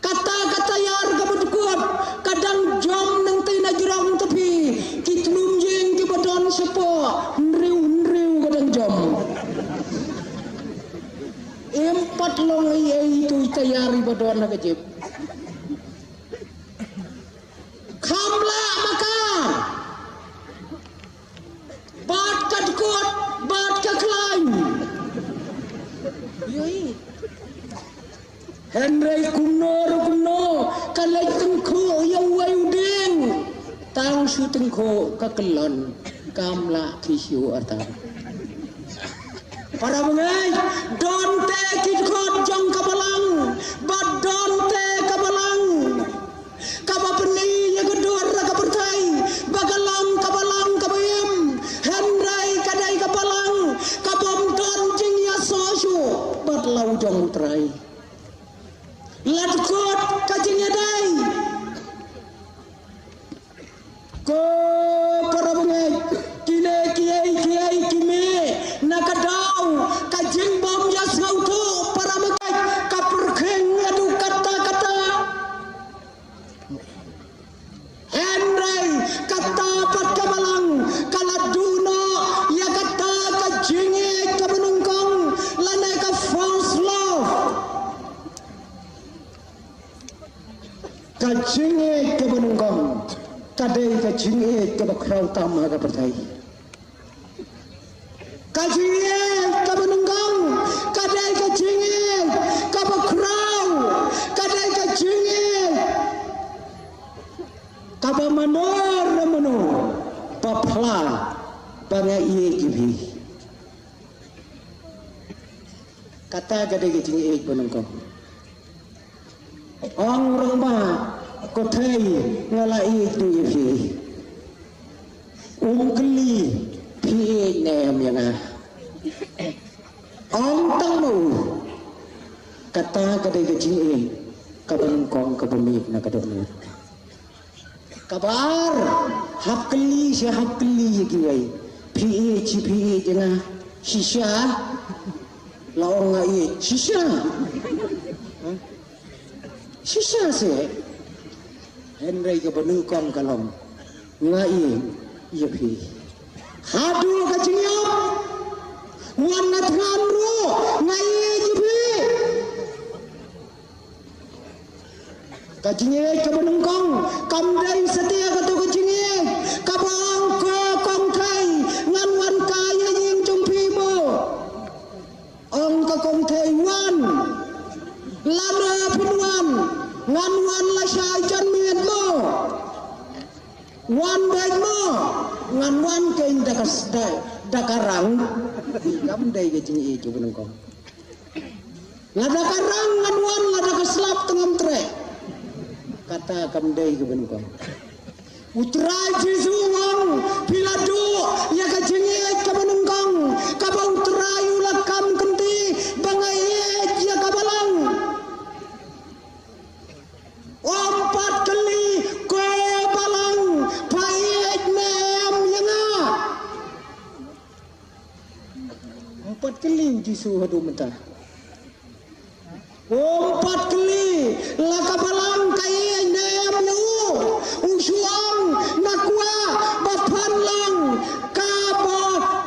Kata ka tayar kaba dkut ka dang jom nangta na jrong tapi, ki tnum ïing kiba don shapoh hynriew hynriew ka dang jom. Em pat long ei ei tu i tayar iba don ha ka jip. Kham lah ma ka. Bad ka dkut, bad ka khlaiñ. Hynrei kumno ruh kumno, ka leit tyngkhuh ïa uwei u dieng. Tang shu tyngkhuh ka kyllon, kam lah ki shu arta. Para bangeit, don te ki dkhot jong ka balang, bad don te ka balang kaba pyni ïa ka dur ka pyrthei ba ka long ka balang kaba im. Hynrei ka dei ka balang kabym don jingïasoh shuh bad la u jong u Trai. La dkut ka jingïadei. Ko para bangeit, kine kiei kiei ki mih na ka daw ka jingbym ïasngewthuh, para bangeit, ka pyrkhing haduh katta katta. Hynrei kata pat ka balang ka la duh noh ïa kata ka jingïeit kaba nyngkong lane ka first love. Ka jingïeit kaba nyngkong ka dei ka jingïeit kaba khraw tam ha ka pyrthei. Ka jingïeit kaba nyngkong ka dei ka jingïeit kaba khraw, ka dei ka jingïeit kaba mano re mano ba phla ba nga ïeit ïa phi. Kata ka dei ka jingïeit ba nyngkong. Ong rangbah, ko thei, nga la ïeit ïa phi. Um kylli phi ïeit ne em ïa nga. Ong tang ma u. Kata ka dei ka jingïeit kaba nyngkong kaba mih na ka dohnud. Kaba ar, hap kylli sha hap kylli ïa kiwei. Phi ïeit shi phi ïeit ïa nga? Shisha? La ong nga ïeit shisha. Shisha seh. Hynrei kaba nyngkong ka long nga ïeit ïa phi. Haduh ka jingïap wan na thngan ruh nga ïeit ïa phi. Ka jingïeit kaba nyngkong kam dei satia kato ka jingïeit kaba ong ko kong thei ngan wan kai ha ïing jong phi mo. Ong ka kong thei wan. Lada phin wan ngan wan lashai janmiet mo. Wan beit mo. Ngan wan keiñ da ka sdai da ka rang. Kam dei ka jingïeit kaba nyngkong. Lada ka rang ngan wan, lada ka slap te ngam treh. Kata kam dei kaba nyngkong. U Trai Jisu u ong phi la duh ïa ka jingïeit kaba nyngkong kaba u Trai u la kam kynti ba nga ïeit ïa ka balang. Ym pat kylli ko balang pha ïeit ne em ïa nga. Ym pat kylli u Jisu haduh mynta. Ym pat kylli la ka balang ka ïeit ne em ïa u. U shu ong na kwah ba phan long kaba,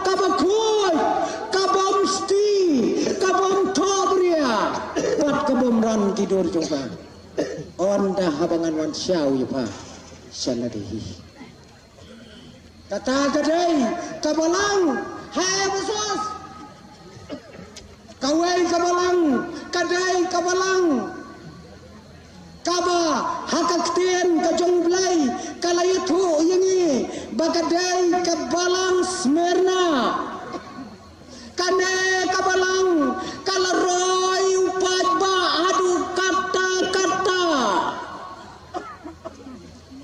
kaba khuid, kabym sti, kabym thohbria bad kabym ran ki dur jong pha. Ynda haba ngan wan shaw ïa pha sha lade hi. Kata ka dei ka balang ha Ephesos. Kawei ka balang ka dei ka balang kaba ha ka ktien ka jong U Blei ka la ïathuh ïa ngi ba ka dei ka balang Smyrna. Kane ka balang ka la roi u paidbah haduh katta katta.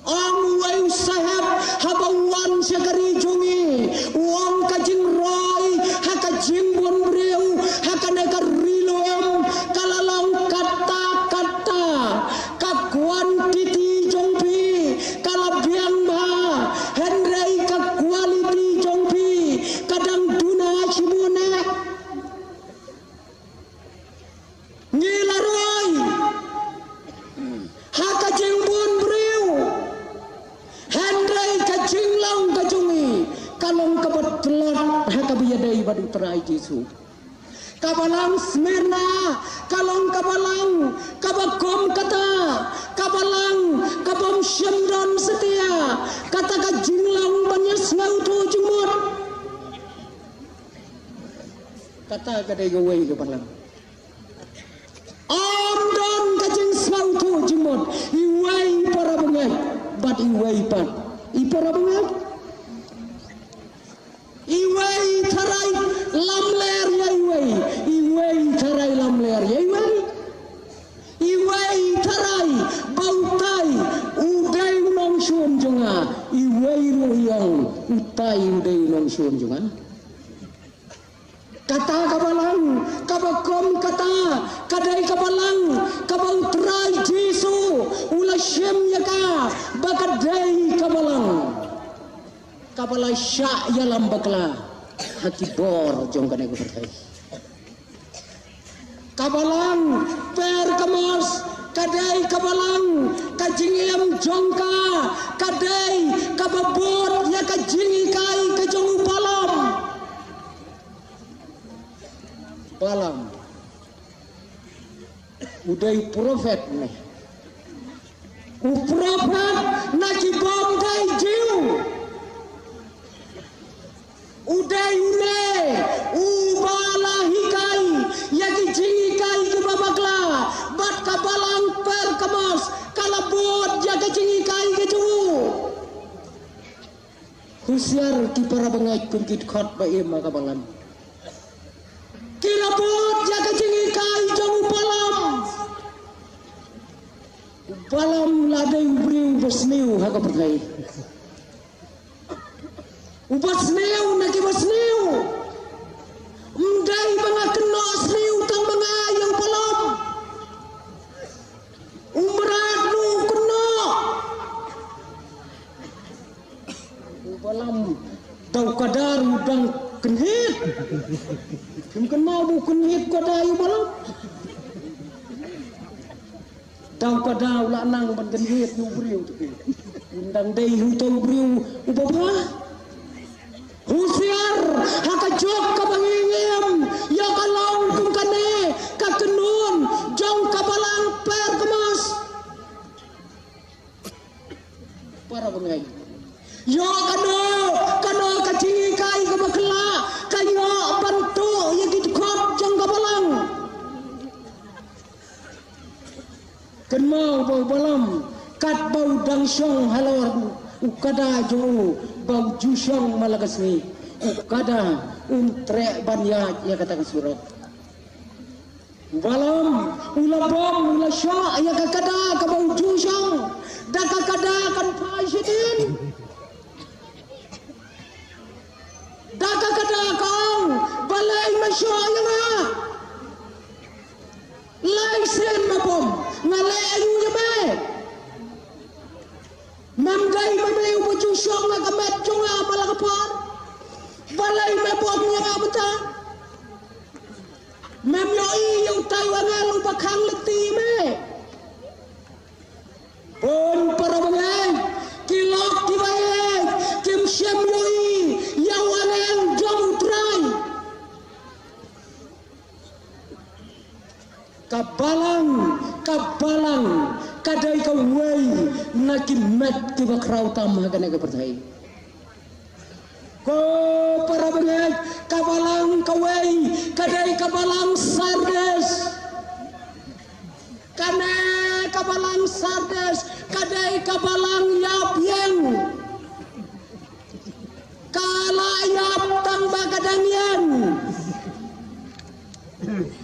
Ong uwei u sahep haba u wan sha ka ri jong ngi, u ong ka jingroi ha ka jingbun briew ha kane ka ri lum ka la long katta katta. Ka quantity jong phi ka la biang bha, hynrei ka quality jong phi ka dang duna shibun eh. Ngi la roi ha ka jingbun briew, hynrei ka jinglong ka jong ngi ka long kaba tlot ha kaba ïadei bad U Trai Jisu. Ka balang Smyrna ka long ka balang kaba kum kata, ka balang kabym shym don satia. Kata ka jinglong ban ïasngewthuh jingmut. Kata ka dei kawei ka balang. Ym don ka jingsngewthuh jingmut, iwei para bangeit bad iwei pat i para bangeit. Iwei i tharai lamler ïa iwei, iwei i tharai lamler ïa iwei. Iwei i tharai ba utai u dei u nongshun jong nga, iwei ruh i ong utai u dei u nongshun jong nga. Kata ka balang kaba kum kata ka dei ka balang kaba U Trai Jisu u la shim ïa ka ba ka dei ka balang kaba la shah ïalam bakla ha ki bor jong kane ka pyrthei. Ka balang Pergamos ka dei ka balang, ka jingim jong ka ka dei kaba bud ïa ka jinghikai ka jong u Balaam. Balaam u dei u prophet ne, u prophet na ki bym dei Jiw. U dei une uba la hikai ïa ki jinghikai kiba bakla, bad ka balang Pergamos ka la bud ïa ka jinghikai ka jong u. Husiar ki para bangeit kum ki dkhot ba im ha ka Balaam. Ki la bud ïa ka jinghikai jong u Balaam. U Balaam la dei u briew ba sniew ha ka pyrthei. Uba sniew na kiba sniew. Ym dei ba nga kynnoh sniew tang ba nga ïa u Balaam. U mrad ruh u kynnoh. U Balaam da u kada ruh u dang kynhied. Phim kynmaw ba u kynhied kada ïa u Balaam. Da u kada u la nang ban kynhied ïa u briew te. Un dang dei uto u briew uba bha. Husiar ha ka juk kaba ngi im, ïoh ka long kum kane ka kynhun jong ka balang Pergamos. Para bangeit, ïoh kano kano ka jinghikai kaba khlaiñ ka ïoh ban tuh ïa ki dkhot jong ka balang. Kynmaw ba u Balaam katba u dang shong halor u kada jong u ba u ju shong man la ka sngi, u kada um treh ban ïaid ïa kata ka surok. U Balaam u la bom, u la shoh ïa ka kada kaba u ju shong. Da ka kada kan phai shadien. Da ka kada ka ong, balei me shoh ïa nga? Lai sien me bom, nga leh aïu ïa me? Mem dei ma me uba ju shong ha ka met jong nga man la ka por? Balei me bom ïa nga mynta? Mem ïohi ïa utai u angel uba khang lynti me? Bun para bangeit, ki lok kiba ïeit kim shym ïohi ïa u angel jong U Trai. Ka balang Ka balang ka dei kawei na ki met kiba khraw tam ha kane ka pyrthei. Ko para bangeit, ka balang kawei ka dei ka balang Sardis. Kane ka balang Sardis ka dei ka balang ïap ïeng. Ka la ïap tang ba ka dang ïeng.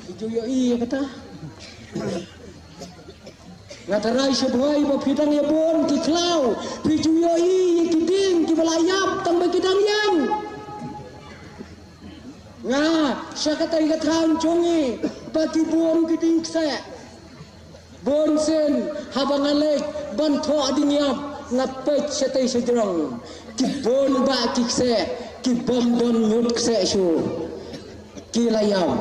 Phi ju ïohi ïa kata? Nga tharai sha bhoi ba phi dang ïa bun ki khlaw, phi ju ïohi ïa ki dieng kiba la ïap tang ba ki dang ïeng. Nga sha katei ka thaiñ jong ngi ba ki bun ki dieng kseh. Bun sien haba nga leit ban thoh dieng ïap, nga peit shatei shajrong, ki bun bah ki kseh, ki bym don ñiut kseh shuh. Ki la ïap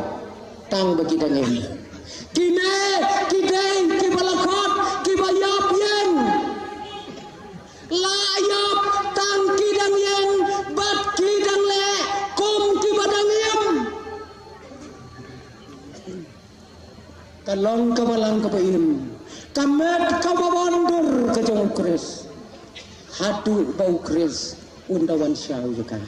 tang ba ki dang im. Kine ki dei kiba la khot kiba ïap ïeng. La ïap tang ki dang ïeng bad ki dang leh kum kiba dang im. Ka long ka balang kaba im, ka met kaba bun dur ka jong U Khrist, haduh ba U Khrist un da wan shaw ïa ka.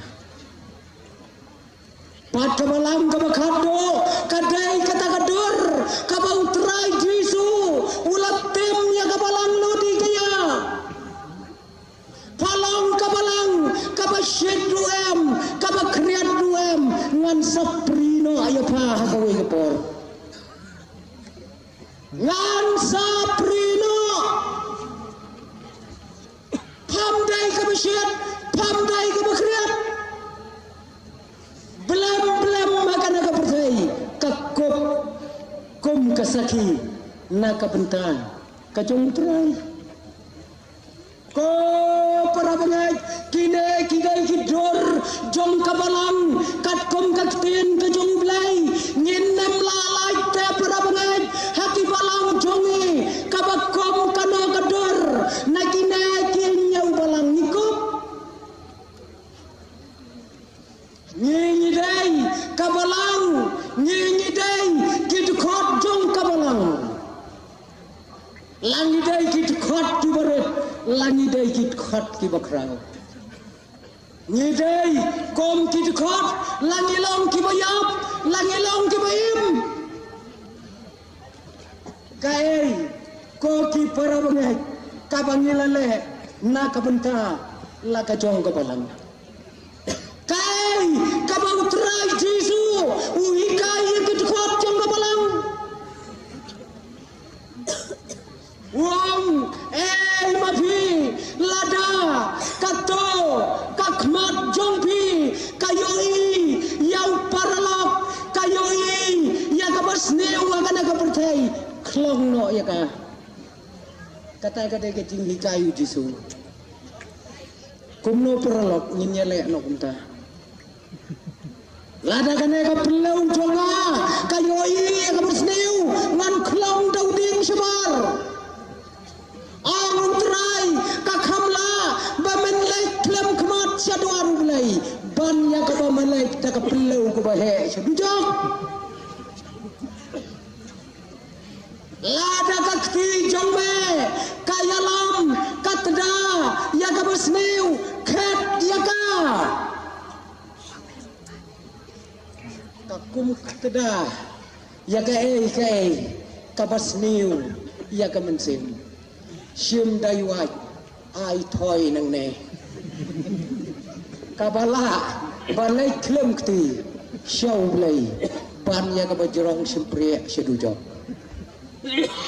Bad ka balang kaba khatduh ka dei kata ka dur kaba U Trai Jisu u la tim ïa ka balang lade ka ïa. Pha long ka balang kaba shit ruh em, kaba khriat ruh em, ngan sa prie noh ïa pha ha kawei ka por. Ngan sa prie noh. Pham dei kaba shit, pham dei kaba khriat. Blem blem ha kane ka pyrthei ka kup kum ka sakhi na ka bynta ka jong U Trai. Ko para bangeit, kine ki dei ki dur jong ka balang, katkum ka ktien ka jong U Blei. Ngin ym lah lait te para bangeit ha ki balang jong ngi, kaba kum kano ka dur na kine ki hynñiew balang ngi kup. Ngi ngi dei ka balang, ngi ngi dei ki dkhot jong ka balang. La ngi dei ki dkhot kiba rit, la ngi dei ki dkhot kiba khraw. Ngi dei kum ki dkhot, la ngi long kiba ïap, la ngi long kiba im. Kaei ko ki para bangeit kaba ngi la leh na ka bynta la ka jong ka balang? Kaei kaba U Trai Jisu u hikai ïa ki dkhot jong ka balang? U ong, ei ma phi, lada kato ka khmat jong phi ka ïohi ïa u paralok, ka ïohi ïa kaba sniew ha kane ka pyrthei, khlong noh ïa ka. Kata ka dei ka jinghikai U Jisu. Kumno paralok ngin ïaleh noh kumta? Lada kane ka pynlew jong nga ka ïohi ïa kaba sniew, ngan khlong da u dieng shabar. Ong U Trai, ka kham lah ba men leit khlem khmat sha duwar U Blei ban ïa kaba men leit da ka pynlew kaba heh sha dujok. Lada ka kti jong me ka ïalam, ka tda ïa kaba sniew, khet ïa ka. Ka kum ka tda ïa kaei kaei kaba sniew ïa ka mynsiem. Shim da ïa wait, ai thoi nangne. Kaba lah ba leit khlem kti sha U Blei ban ïa kaba jrong shympriah sha dujok.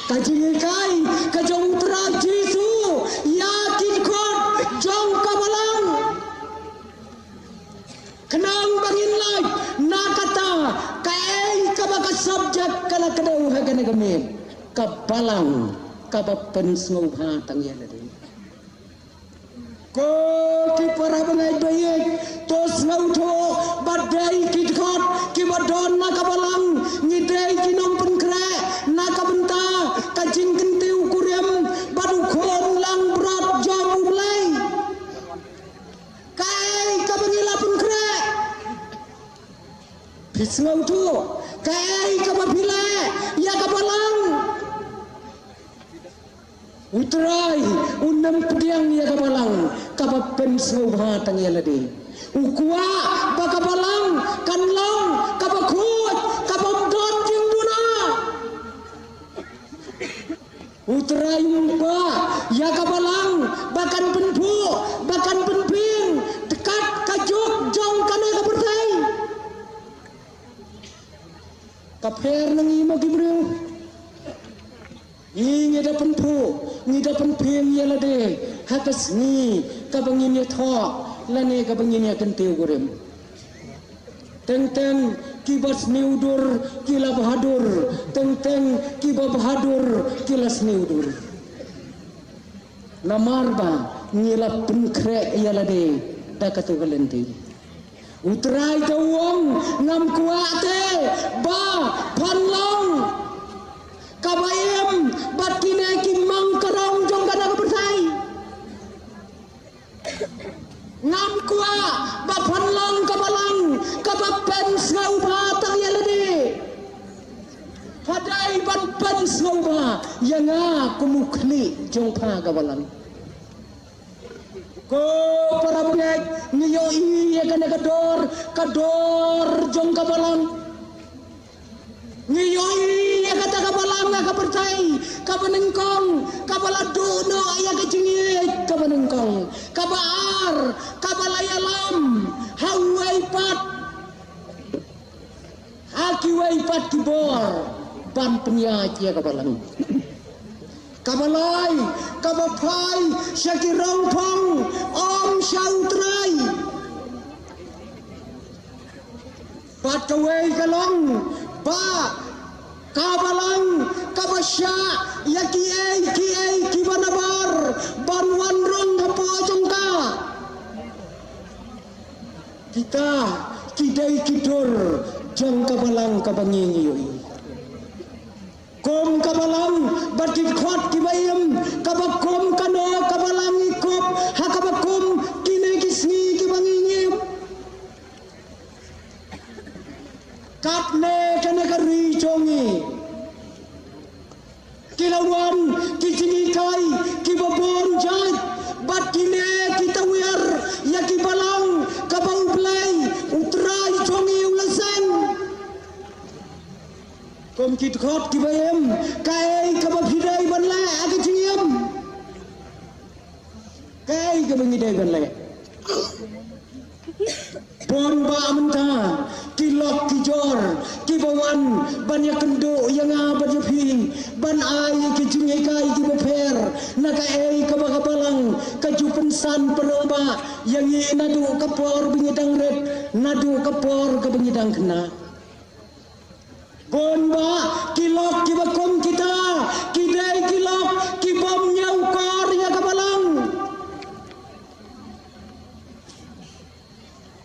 Ka jinghikai ka jong U Trai Jisu ïa ki dkhot jong ka balang. Khnang ba ngin lait na kata kaei kaba ka subject ka la kdew ha kane ka miet, ka balang kaba pynsngewbha tang ïa lade. Ko ki para bangeit ba ïeit, to sngewthuh ba dei ki dkhot kiba don na ka balang, ngi dei ki nongpynkhreh na ka bynta ka jingkyntiew kurim bad u khun langbrot jong U Blei. Kaei kaba ngi la pynkhreh? Phi sngewthuh kaei kaba phi leh ïa ka balang? U Trai un ym pdiang ïa ka balang kaba pynsngewbha tang ïa lade. U kwah ba ka balang kan long kaba khuid, kaba ym don jingduna. U Trai um kwah ïa ka balang ba kan pynphuh, ba kan pynphieng kat ka juk jong kane ka pyrthei. Ka pher na ngi mo ki briew. Ngi, ngi da pynphuh, ngi da pynphieng ïa lade ha ka sngi kaba ngin ïathoh lane kaba ngin ïakyntiew kurim. Teng teng kiba sniew dur ki la bha dur, teng teng kiba bha dur ki la sniew dur. Namar ba ngi la pynkhreh ïa lade da katu ka lynti. U Trai te u ong, ngam kwah te ba phan long kaba im bad kine ki mangkarong jong kane ka pyrthei. Ngam kwah ba phan long ka balang kaba pynsngewbha tang ïa lade. Pha dei ban pynsngewbha ïa nga kum u khlieh jong pha ka balang. Ko para bangeit, ngi ïohi ïa kane ka dor, ka dor jong ka balang. Ngi ïohi ïa kata ka balang ha ka pyrthei kaba nyngkong, kaba la duh noh ïa ka jingïeit kaba nyngkong, kaba ar, kaba la ïalam ha uwei pat, ha kiwei pat ki bor ban pynïaid ïa ka balang. Kaba lai, kaba phai sha ki rongphong, ym sha U Trai. Bad kawei ka long ba ka balang kaba shah ïa kiei kiei kiba nabar ban wan rung hapoh jong ka. Kita ki dei ki dur jong ka balang kaba ngi ïohi. Kum ka balang bad ki dkhot kiba im, kaba kum kano ka balang i kup ha kaba kum kine ki sngi kiba ngi im. Katne kane ka ri jong ngi ki la wan ki jinghikai kiba bun jait bad kine ki tawiar ïa ki balang kaba U Blei U Trai jong ngi u la seng. Kum ki dkhot kiba im, kaei kaba phi dei ban leh ha ka jingim? Kaei kaba ngi dei ban leh? Bun bah mynta ki lok ki jor kiba wan ban ïakynduh ïa nga bad ïa phi, ban ai ki jinghikai kiba pher na kaei kaba ka balang ka ju pynsan pynrung bah ïa ngi naduh ka por ba ngi dang rit, naduh ka por kaba ngi dang khynnah. Bun bah ki lok kiba kum kita ki dei ki lok ki bym ñiewkor ïa ka balang.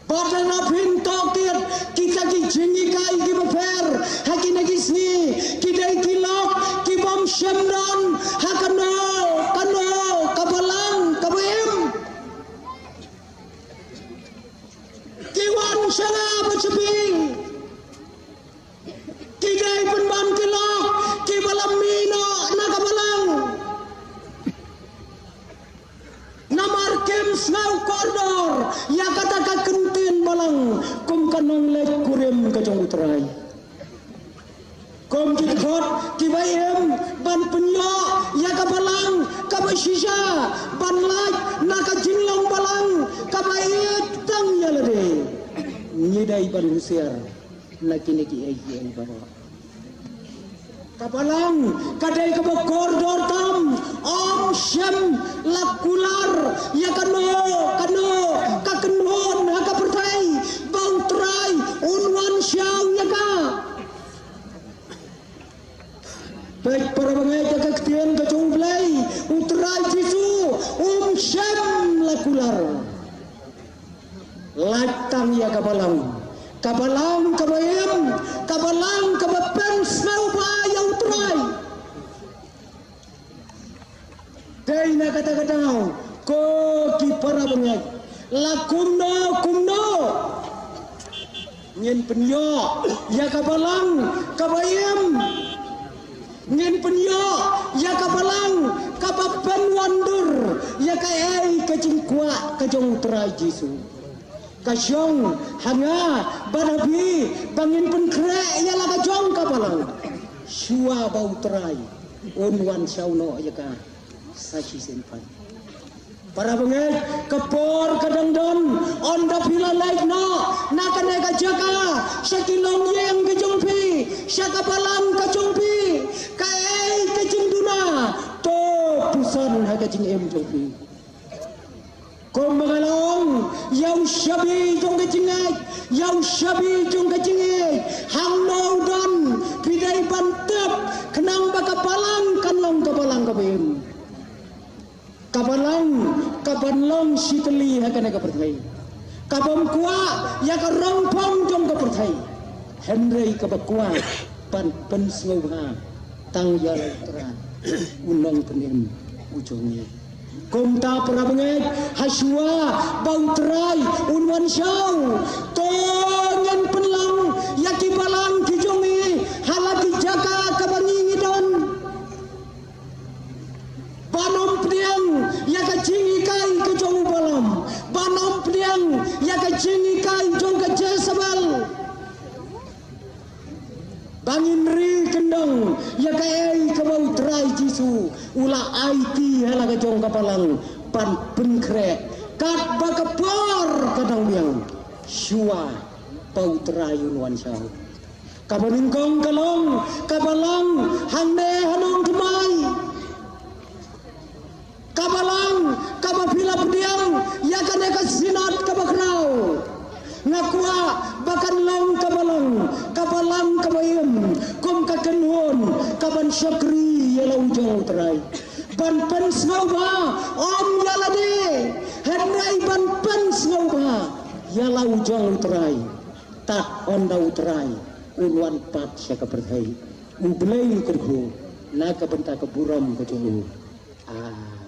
Bad lada phin tohkit kita ki jinghikai kiba pher ha kine ki sngi, ki dei ki lok ki bym shym don ha kano kano ka balang kaba im. Ki wan sha nga bad sha phi. Ki dei pynban ki lok kiba la mih noh na ka balang. Namar kim sngew kordor ïa kata ka kyntien balang kum ka nongleit kurim ka jong U Trai. Kum ki dkhot kiba im ban pynïoh ïa ka balang kaba shisha, ban lait na ka jinglong balang kaba ïeit tang ïa lade. Ngi dei ban husiar na kine kiei kiei baroh. Ka balang ka dei kaba kordor tam, ym shym la kular ïa kano kano ka kynhun ha ka pyrthei ba U Trai un wan shaw ïa ka. Peit para bangeit ïa ka ktien ka jong U Blei, U Trai Jisu um shym la kular. Lait tang ïa ka balang, ka balang kaba im, ka balang kaba pynsngewbha ïa U Trai. Dei na kata ka daw ko ki para bangeit, la kumno kumno ngin pynïoh ïa ka balang kaba im. Ngin pynïoh ïa ka balang kaba pynwandur ïa kaei ka jingkwah ka jong U Trai Jisu. Ka shong ha nga bad ha phi ba ngin pynkhreh ïa la ka jong ka balang shuwa ba U Trai un wan shaw noh ïa ka sa shisien pat. Para bangeit, ka por ka dang don, ynda phi la leit noh na kane ka jaka, sha ki longïing ka jong phi, sha ka balang ka jong phi, kaei ka jingduna, to puson ha ka jingim jong phi. Kumba nga la ong, ïa u shabi jong ka jingngeit, ïa u shabi jong ka jingngeit, hangno u don, phi dei ban tip, khnang ba ka balang kan long ka balang kaba im. Ka balang, kaban long shi tylli ha kane ka pyrthei. Kabym kwah ïa ka rong phong jong ka pyrthei. Hynrei kaba kwah ban pynsngewbha tang ïa la U Trai, u Nongpynim u jong ngi. Kumta para bangeit, ha shuwa ba U Trai un wan shaw, to ngin pynlong ïa ki balang ki jong ngi ha la ki jaka kaba ngi ngi don. Ban ym pdiang ïa ka jinghikai ka jong u Balaam. Ban ym pdiang ïa ka jinghikai jong ka Jezebel. Ba ngin ri kyndong ïa kaei kaba U Trai Jisu u la aiti ha la ka jong ka balang ban pynkhreh. Katba ka por ka dang biang shuwa ba U Trai un wan shaw. Kaba nyngkong ka long ka balang hangne ha Nongthymmai. Ka balang kaba phi la pdiang ïa kane ka Synod kaba khraw. Nga kwah ba kan long ka balang, ka balang kaba im kum ka kynhun kaban shakri ïa la u jong U Trai. Ban pynsngewbha ym ïa lade, hynrei ban pynsngewbha ïa la u jong U Trai. Tad ynda U Trai un wan pat sha ka pyrthei, U Blei un kyrkhu na ka bynta ka burom ka jong u. Amen.